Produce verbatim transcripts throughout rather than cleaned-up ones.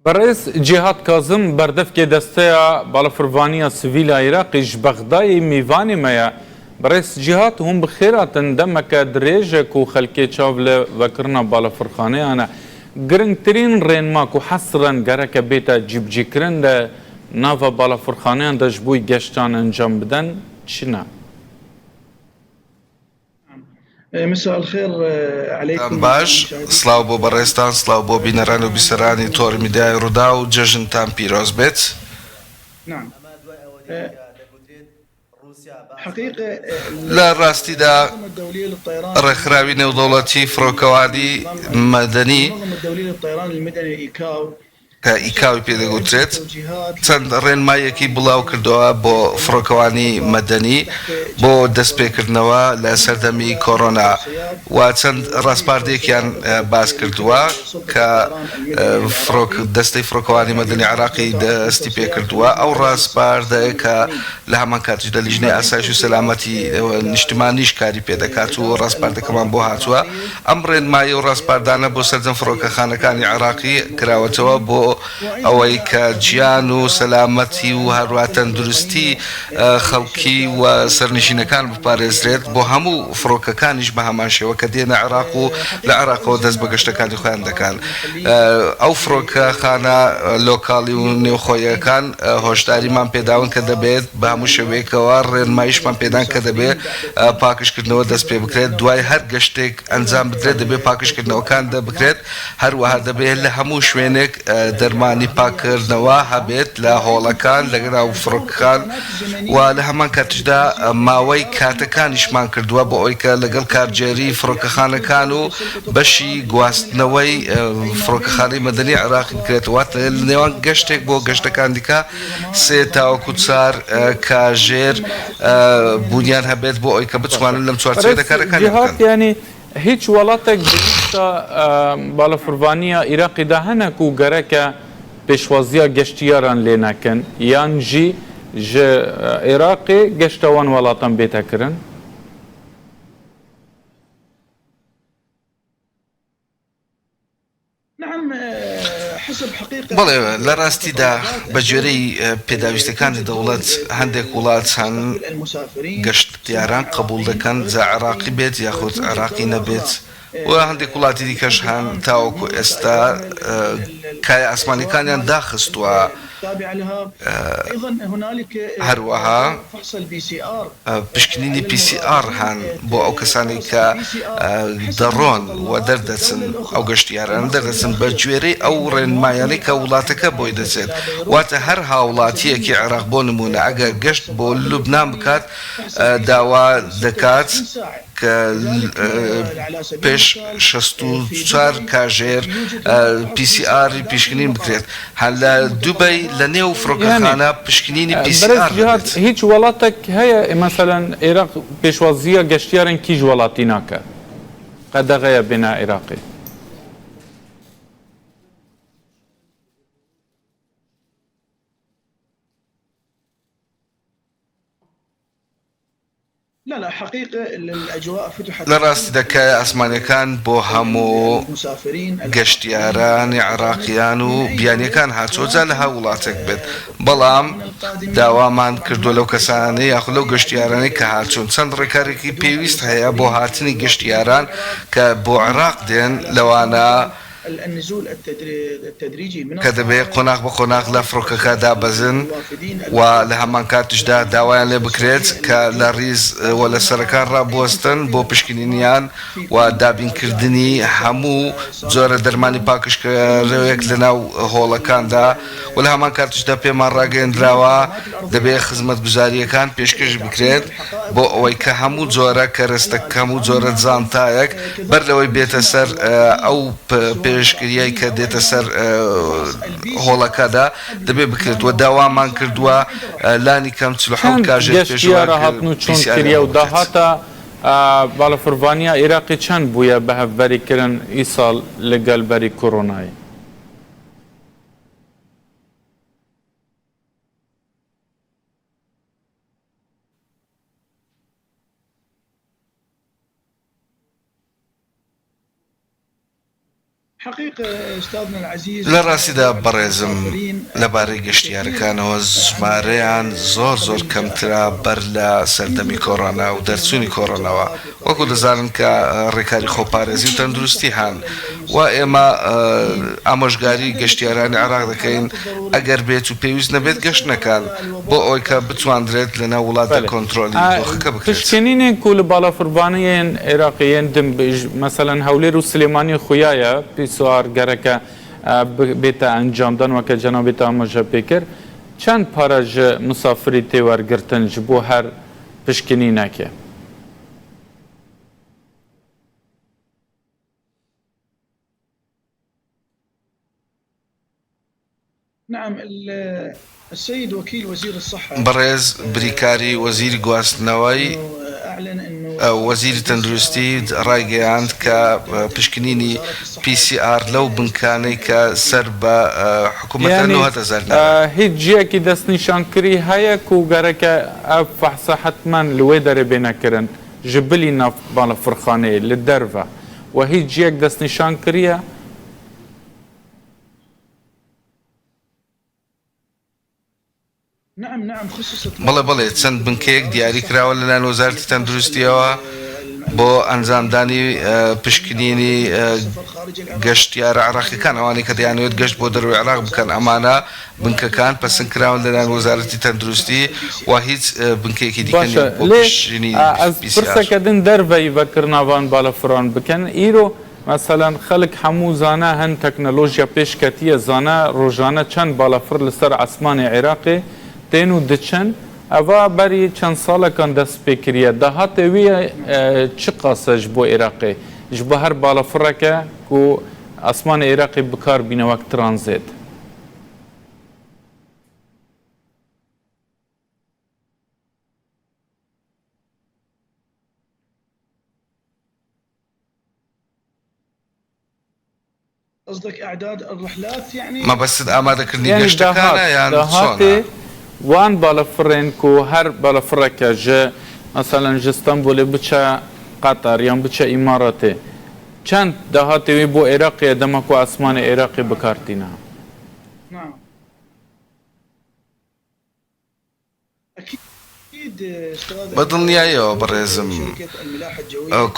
Birêz Cîhat Kazim, berdevkê Desteya Balafirvaniya Sivîl a Iraqê ji Bexdayê mêvanê me ye. Birêz Cîhat, hûn bi xêr hatin. Demeke dirêj e ku xelkê çav li vekirina balafirxaneyan e. Giringtirîn rênma ku hesren gereke bête cîbicîkirin di nava balafirxaneyan de ji bo geştan encam bidin çi ne? E, مساء الخير، e, عليكم. Baş, silav bo berêztan, silav bo bîneran û bîserranî Tor Media Rûdaw, cejntan pîroz bêt. نعم. E, حقيقة، e, Li rastî de الدولية للطيران rêxirawi nêwdewletî firokewanî medenî المنظمة الدولية للطيران المدني، الإيكاو، کە ئیکاوی پێ دەگوترێت، چەند ڕێنماییەکی بڵاو کردەوە بۆ فڕۆکەوانی مەدەنی بۆ دەستپێکردنەوە لە سەردەمی کۆرۆنا و چەند ڕاسپاردێکیان، ئە، باس کردووە کە، ئە، فڕۆک، دەستەی فڕۆکەوانی مەدەنی عێراقی دەستی پێ کردووە. ئەو ڕاسپاردەیە کە لە هەمان کاتیشدا لیژنەی ئاسایش و سەلامەتی، ئە، نیشتمانیش کاری پێ دەکات و ڕاسپاردەکەمان بۆ هاتووە. ئەم ڕێنمایی و ڕاسپاردانە بۆ سەرجەم فڕۆکەخانەکانی عێراقی کراوەتەوە بۆ ئەوەی کە گیان و سەلامەتی و هەروە تەندروستی، ئە، خەڵکی و سەرنشینەکان بپارێزرێت، بۆ هەموو فڕۆکەکانیش بە هەمان شێوە کە دێنە عێراق و لە عێراقەوە دەست بە گەشتەکانی خۆیان دەکەن. ئە، ئەو فڕۆکەخانە، ئە، لۆکاڵی و نێوخۆیەکان، ئە، هۆشداریمان پێداون کە دەبێت بە هەموو شێوەیەکەوە ڕێنماییشمان پێدان کە دەبێت، ئە، پاکشکردنەوە دەست پێ بکرێت. دوای هەر گەشتێک ئەنجام بدرێت، دەبێت پاکشکردنەوەکان دەبکرێت. هەروەها دەبێت لە هەموو شوێنێک، ئە، دەرمانی پاککردنەوە هەبێت لە هۆڵەکان، لەگەڵ ئەو فڕۆکەکان و لە هەمان کاتیشدا، ئە، ماوەی کاتەکانیشمان کردووە بۆ ئەوەی کە لەگەڵ کارگێری فڕۆکەخانەکان و بەشی گواستنەوەی، ئە، فڕۆکەخانەی مەدەنی عێراقی بکرێتەوە. لە نێوان گەشتێک بۆ گەشتەکان دیکە سێ تاوەکو چار، ئە، کاژێر، ئە، بوونیان هەبێت بۆ ئەوەی کە بتوانن لەم چوارچێوەدا کارەکانیان بکەن. یعنی هیچ وڵاتێک di lîsta, e, balafirvaniya Iraqê de hene ku gereke pêşwaziya geştiyaran lê nekin, yan jî ji, e, Iraqê geşta wan welatan bête kirin? نعم، أه، حسب حقيقة بەڵێ، لە ڕاستیدا بە گوێرەی، ئە، پێداویستەکانی دەوڵەت، هەندێک وڵات هەن گەشتیاران قبول دەکەن، جا عێراقی بێت یاخود عێراقی نەبێت، و هەندێک وڵاتی دیکەش هەن تاوەکو ئێستا، ئە، کایە ئاسمانیەکانیان داخستووە. ئە، هەروەها ئە، پشکنینی پی سی ئار هەن بۆ ئەو کەسانەی کە، ئە، دەڕۆن و دەردەچن، ئەو گەشتیارانە دەردەچن بە گوێرەی ئەو ڕێنمایانەی کە وڵاتەکە بۆی دەچێت. واتە هەر هاوڵاتیەکی عێراق، بۆ نمونە، ئەگەر گەشت بۆ لوبنان بکات، ئە، داوا دەکات کە، ئە، پێش شەست و چوار کاژێر، ئە، پی سی ئاری پیشکنین بکرێت. هەر لە دوبەی لە نێو فڕۆکەخانە پشکنینی پی سی ئار دەبێت. هیچ وڵاتێک هەیە، ئێ، مەسەلەن، عێراق پێشوازیە گەشتیارن کیژ وڵاتی ناکە؟ قەدەغەیە بێنە عێراقی. لا، لا، حقيقة ال-، الأجواء فتحت. لە ڕاستیدا کایە ئاسمانیەکان بۆ هەموو گەشتیارانی عێراقیان و بیانیەکان هاتووە، جا لە هەر وڵاتێک بێت. بەڵام داوامان کردووە لەو کەسانەی یاخود لەو گەشتیارانەی کە هاتوون، چەند ڕێکارێکی پێویست هەیە بۆ هاتنی گەشتیاران کە بۆ عێراق دێن، لەوانە کە دەبێ قۆناغ بە قۆناغ لە فڕۆکەکە دابەزن و لە هەمان کاتیشدا داوایان لێ بکرێت کە لە ڕیز و لە سەرەکان ڕابوەستن بۆ پشکنینیان و دابینکردنی هەموو جۆرە دەرمانی پاکشکەرەوەیەک لە ناو هۆڵەکاندا. و لە هەمان کاتیشدا پێمان ڕاگەیەندراوە دەبێ خزمەتگوزاریەکان پێشکەش بکرێت بۆ ئەوەی کە هەموو جۆرە کەرەستە، هەموو جۆرە جانتایەک بەر لەوەی بێتە سەر، ئە، ئەو پ-، پێشگریەی کە دێتە سەر، ئە، هۆڵەکەدا دەبێ بکرێت. و داوامان کردووە، ئە، لانی کەم چل و حەوت کاژێر پێش گەشتیارە هاتن و چۆن کردیە و داهاتە، ئە، بالافرڤانیا عێراقی چەند بووە بە هەڤەری کردن ئیساڵ لەگەل بەری کۆرۆنای؟ لە ڕاستیدا بەڕێزم، لەبارەی گەشتیارەکانەوە ژمارەیان زۆر زۆر کەمترە بەر لە سەردەمی کۆرۆنا و دەرچوونی کۆرۆناوە. وەکو دەزانن کە ڕێکاری خۆپارێزی و تەندروستی هەن و ئێمە ئامۆژگاری گەشتیارانی عێراق دەکەین، ئەگەر بێت و پێویست نەبێت گەشت نەکەن، بۆ ئەوەی کە بتواندرێت لەناو وڵاتدا کۆنترۆلی دۆخەکە بکرێت. Pişkinînên ku li balafirvaniyên Iraqê yên din, mesela Hewlêr û Silêmaniyê xuya ye, P C R gereke bête encamdan weke cenabê te amaje pê kir. Çend pere ji misafirî tê wergirtin ji bo her pişkinînekê? بەڕێز بریکاری وەزیری گواستنەوەی، وەزیری تەندروستی ڕایگەیاند کە پشکنینی P C R لەو بنکانەی کە سەر بە حکوومەتە نۆ هەزار. هیچ جیەکی دەستنیشانکری هەیە و گەرەکە ئەو فەحسە حتمەن li wê derê bêne kirin, ji bilî nav balafirxaneyê li derve we hîç ciyek destnîşan kiriye? بەڵێ بەڵێ، چەند بنکەیەک دیاری کراوە لەلایەن وەزارەتی تەندروستیەوە بۆ ئەنجامدانی پشکنینی گەشتیارە عێراقیەکان، ئەوانەی کە دەیانەوێت گەشت بۆ دەروی عێراق بکەن. ئەمانە بنکەکان پەسەند کراون لەلایەن وەزارەتی تەندروستی و هیچ بنکەیەکی دیکە نیە بۆ پشکنینی P C R. Pirseke din derveyî vekirina van balafiran bikin. Îro, meselen, xelk hemû zane hin teknolojiya pêş ketiye, zane rojane çend balafir li ser esmanê Iraqê tên û diçin. Eva berî çend salekan dest pê kiriye. Dahatê wî çiqas e ji bo Iraqê? Ji bo her balafireke ku esmanê Iraqê bi kar bîne wek tranzêt. Mebestit amadekirinî geştekane yan sona? Wan balafirên ku her balafireke ji, meselen, ji Stenbolê biçe Qatar yan biçe Îmaratê, çend dahatê wî bo Iraqê ye dema ku esmanê Iraqê bi kar tîne? بە دڵنیاییەوە بەڕێزم،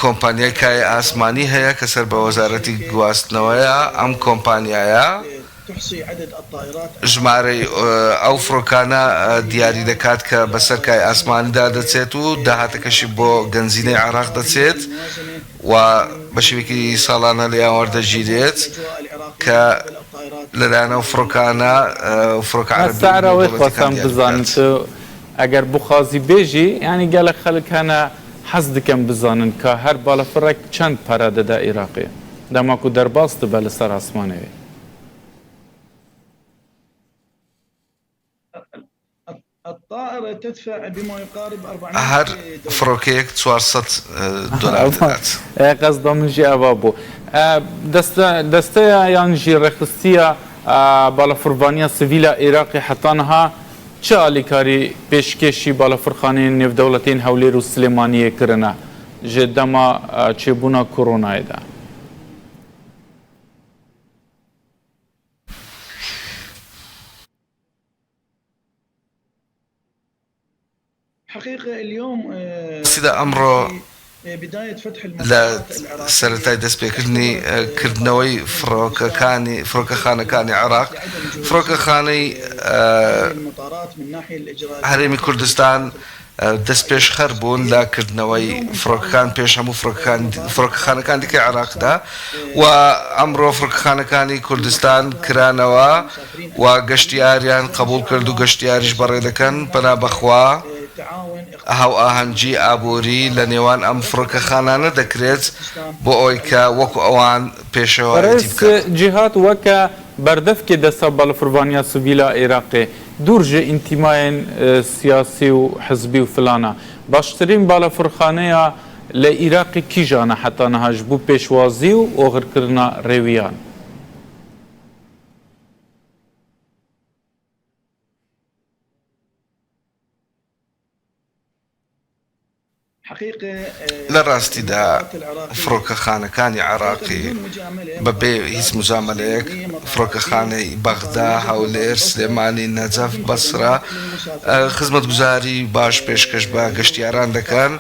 کۆمپانیای کای ئاسمانی هەیە کە سەر بە وەزارەتی گواستنەوەیە. ئەم کۆمپانیایە ژمارەی ئەو فڕۆکانە دیاری دەکات کە بەسەر کای ئاسمانیدا دەچێت و داهاتەکەشی بۆ گەنجینەی عێراق دەچێت و بە شێوەیەکی ساڵانە لێیان وەردەگیرێت کە لەلایەن ئەو فڕۆکانە، فڕۆکە عەرەبی و دەوڵەتەکان دیاری بکات. ئەگەر بخوازی بێژی، یانی گەلە خەلک هەنە حەز دکەن بزانن کە هەر بالەفڕێک چەند پەرە دەدا ئیراقێ دەما کو دەرباز دبە لە سەر ئاسمانەوێ. هەر فڕۆکەیەک چوار سەد دۆلار دەدات. قەزدا من ژی ئەوا بوو. دەستەیە یان ژی ڕێخستیە بالەفڕڤانیا سڤیلە ئێراقی حتا نها چ ئالیکاری پێشکێشی بالەفڕخانەیە نێودەوڵەتین هەولێر و سلێمانیە کرنە ژێ دەما چێبوونا کۆرۆنایدا. سیدا ئەمڕۆ لە سەرەتای دەستپێکردنی کردنەوەی فڕۆکەکانی فڕۆکەخانەکانی عێراق، فڕۆکەخانەی هەرێمی کوردستان دەست پێشخەر بوون لە کردنەوەی فڕۆکەکان پێش هەموو فڕۆکەکان فڕۆکەخانەکان دیکەی عێراقدا و ئەمڕۆ فڕۆکەخانەکانی کوردستان کرانەوە و گەشتیاریان قبول کرد و گەشتیاریش بەڕێ دەکەن پەنا بەخوا هاوئاهەنگی ئابووری لە نێوان ئەم فڕۆکەخانانە دەکرێت بۆ ئەوەی کە وەکو ئەوان پێشەوە ئەدی بکات. جیهات وەکە بەردەفکێ دەسا بالەفڕڤانیا سڤیلا ئێراقێ دوور ji ئینتیمایên siyasî û hizbî û filana. Baştirîn balefirxaneya li Îraqê kîjan e heta niha ji bo pêşwazî û oxirkirina rêwiyan? لە ڕاستیدا، فڕۆکەخانەکانی عێراقی بە بێ هیچ مجاملەیەک، فڕۆکەخانەی بەغدا، هەولێر، سلێمانی، نەجەف، بەسرە، خزمەتگوزاری باش پێشکەش بە گەشتیاران دەکەن،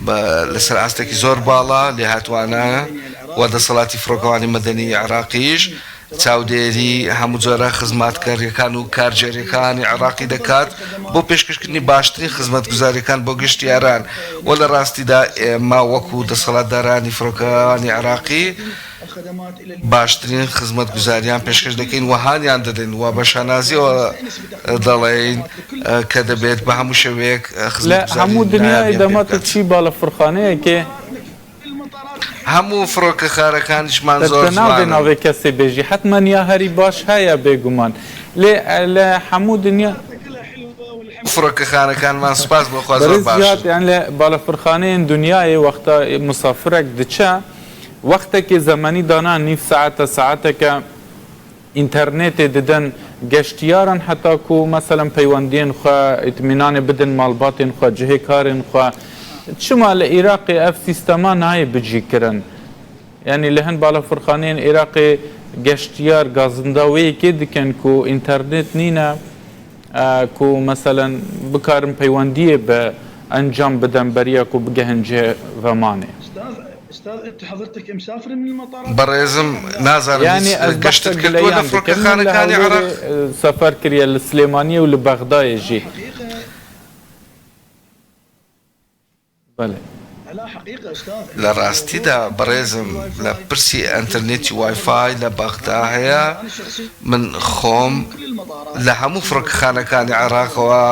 بە لەسەر ئاستێکی زۆر باڵا لێهاتوانە و دەسەڵاتی فڕۆکەوانی مەدەنی عێراقیش چاودێری هەموو جۆرە خزمەتکاریەکان و کارگێریەکانی عێراقی دەکات بۆ پێشکەشکردنی باشترین خزمەتگوزاریەکان بۆ گەشتیاران و لە ڕاستیدا ئێمە وەکو دەسەڵاتدارانی فڕۆکەوانی عێراقی باشترین خزمەتگوزاریان پێشکەش دەکەین و هانیان دەدەین و بە شانازیەوە دەڵێین کە دەبێت بە هەموو شێوەیەک لە خزمەتگوزاری هەموو دنیای نایابیان پێ دەمات و بکات. چی باڵە فرخانەیەکێ هەموو فڕۆکەخانەکانیشمان زۆر تەنها بێ جوانن. ناوێ کەسێ بێژی حتمما یا هەری باش هەیە بێگومان لێ لە هەموو دنیا. فڕۆکەخانەکانمان سوپاس بۆ خوا زۆر بەرز باشن. زیاد یان لە باڵەفڕخانەیەن دنیایێ وەختە مسافرەک دچە وەختێکی زەمەنی دانا نیف سەعاتە سەعاتەکە ئینتەرنێتێ ددن گەشتیارن حتا کو مەسەلەن پەیوەندیێن خوە ئیتمینانێ بدن مالباتێن خوە جهێ کارێن خوە. چما لە ئیراقێ ئەف سیستەما نایێ بجی کرن؟ یانی لە هەن باڵەفڕخانەیەن ئیراقێ گەشتیار گازنداوەیەکێ دکەن کو ئینتەرنێت نینە، ئە، کو مەسەلەن بکارن پەیوەندیێ بە ئەنجام بدەن بەریا کو بگەهن جێ ڤەمانێ. بەڕێزم، نازانم یانی هیچ ئەز گەشتت بەختە کردووە لە گلەیان دکەم من لە فڕۆکەخانەکانی هەولێرێ، عێراق؟ ئە، سەفەر کریە لە سلێمانیە و لە بەغدایە ژی. بەڵێ. لە ڕاستیدا بەڕێزم، لە پرسی ئەنتەرنێتی وایفای لە بەغدا هەیە. من خۆم لە هەموو فڕۆکەخانەکانی عێراقەوە،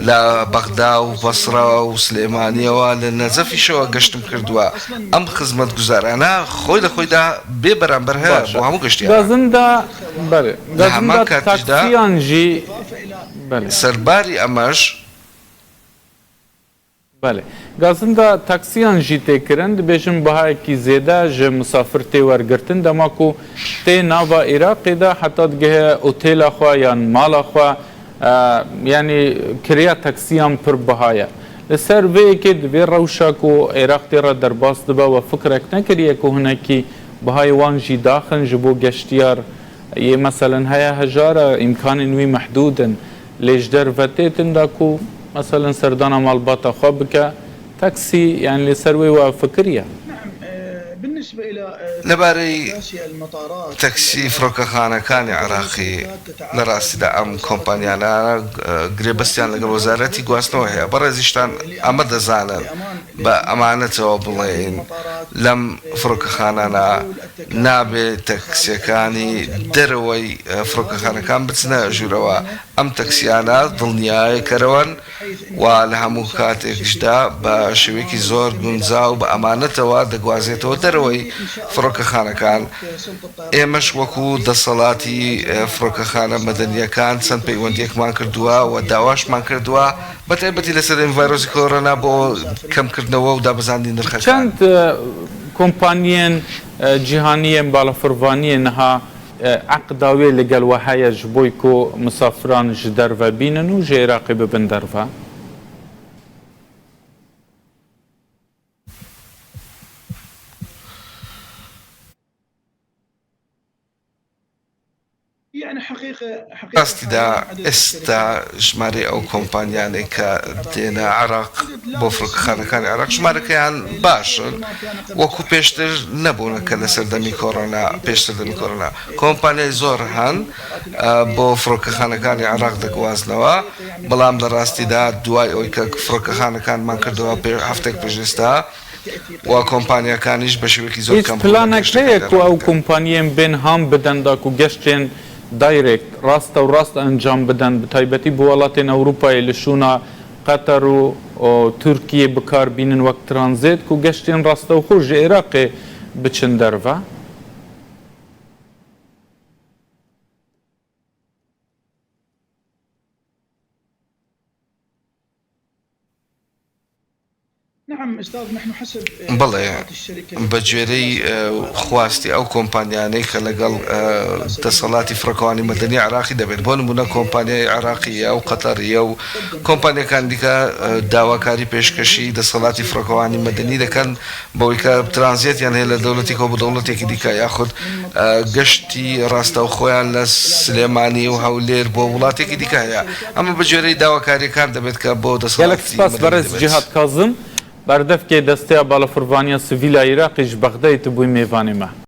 لە بەغدا و بەسرە و سلێمانیەوە، لە نەجەفیشەوە گەشتم کردووە. ئەم خزمەتگوزارانە خۆی لە خۆیدا بێ بەرامبەر هەیە بۆ هەموو گەشتیاران. گازندا بەڵێ. لە هەمان گازندا کاتیشدا تاکسیان ژی بەڵێ. سەرباری ئەمەش بەڵێ. گازندا تاکسیان ژی تێ کرن، دبێژن بەهایەکی زێدە ژە مسافر تێ وەرگرتن، دەما کو تێ ناڤا ئیراقێدا حتا دگهە ئوتێلا خوە یان ماڵا خوە، ئە، یانی کریا تاکسیان پر بەهایە. لە سەر ڤێ یەکێ دبێ ڕەوشا کو ئێراق تێ ڕە دەرباس دبە و فکرەک نەکریە کو هنەکی بەهای وان ژی داخن ژە بۆ گەشتیار یێ مەسەلەن هەیە هەژارە ئیمکانێن وی مەحدودن. لێژدەر ڤەتێتن دا کو مەسەلەن سەردانا ماڵباتا خوە بکە تەکسی یان لێ سەر وێ وە فکریە. لەبارەی تەکسی فڕۆکەخانەکانی عێراقی، لە ڕاستیدا ئەم کۆمپانیانە، ئە، گرێبەستیان لەگەڵ وەزارەتی گواستنەوە هەیە. بەڕێزیشتان ئەمە دەزانن بە ئەمانەتەوە بڵێن لەم فڕۆکەخانانە نابێ تەکسیەکانی دەرەوەی، ئە، فڕۆکەخانەکان بچنە ژوورەوە. ئەم تەکسیانە دڵنیایەکەرەوەن و لە هەموو کاتێکشدا بە شێوەیەکی زۆر گونجاو بە ئەمانەتەوە دەگوازێتەوە دەرەوەی فڕۆکەخانەکان. ئێمەش وەکو دەسەڵاتی، ئە، فڕۆکەخانە مەدەنیەکان چەند پەیوەندیەکمان کردووە و داواشمان کردووە، بە تایبەتی لەسەر ئەم ڤایرۆسی کۆرۆنا بۆ کەمکردنەوە و دابەزاندنی نرخەکان. چەند، ئە، کۆمپانیێن، ئە، جیهانیێن باڵەفڕڤانیێ نها، ئە، عەقدا وێ لەگەڵ وە هەیە ژە بۆی کو مسافران ژە دەرڤە بینن و ژە ئێراقێ ببن دەرڤە؟ ڕاستیدا ئێستا ژمارەی ئەو کۆمپانیانەی کە دێنە عێراق بۆ فڕۆکەخانەکانی عێراق ژمارەکەیان باشن، وەکو پێشتر نەبوونە کە لە سەردەمی کۆرۆنا، پێش سەردەمی کۆرۆنا. کۆمپانیای زۆر هەن، ئە، بۆ فڕۆکەخانەکانی عێراق دەگوازنەوە، بەڵام لە ڕاستیدا دوای ئەوەی کە فڕۆکەخانەکانمان کردەوە پێ-، هەفتێک پێش ئێستا، و کۆمپانیاکانیش بە شێوەیەکی زۆر هیچ کەم بوون لە پلانێک هەیە کو ئەو گەشتەکاندا. کۆمپانیێن بێن هام بدەن دا کو گەشتێن دایرێکت، ڕاستە و ڕاست ئەنجام بدەن، بە تایبەتی بۆ وڵاتێن ئەوروپایێ لە شوونا قەتەر و، و تورکیێ بکار بینن وەک ترانزێت کو گەشتێن ڕاستەوخۆ ژە ئێراقێ بچن دەرڤە؟ بەڵێ، بە گوێرەی خواستی ئەو کۆمپانیانەی کە لەگەڵ دەسەڵاتی فڕۆکەوانی مەدەنی عێراقی دەبێت، بۆ نمونە کۆمپانیای عێراقیە و قەتەریە و کۆمپانیەکان دیکە داواکاری پێشکەشی دەسەڵاتی فڕۆکەوانی مەدەنی دەکەن، بەوەی کە ترانزیتیان هەیە لە دەوڵەتێکەوە بۆ دەوڵەتێکی دیکە، یاخود گەشتی ڕاستەوخۆیان لە سلێمانی و هەولێر بۆ وڵاتێکی دیکە هەیە. ئەمە بە گوێرەی داواکاریەکان دەبێت کە بۆ دەسەڵاتی مەدەنی دەبێت. کازم، بەردەفکێ دەستەیە باڵەفڕڤانیە سڤیلە عێراقی ji Bexdayê tu bûyî mêvanê me.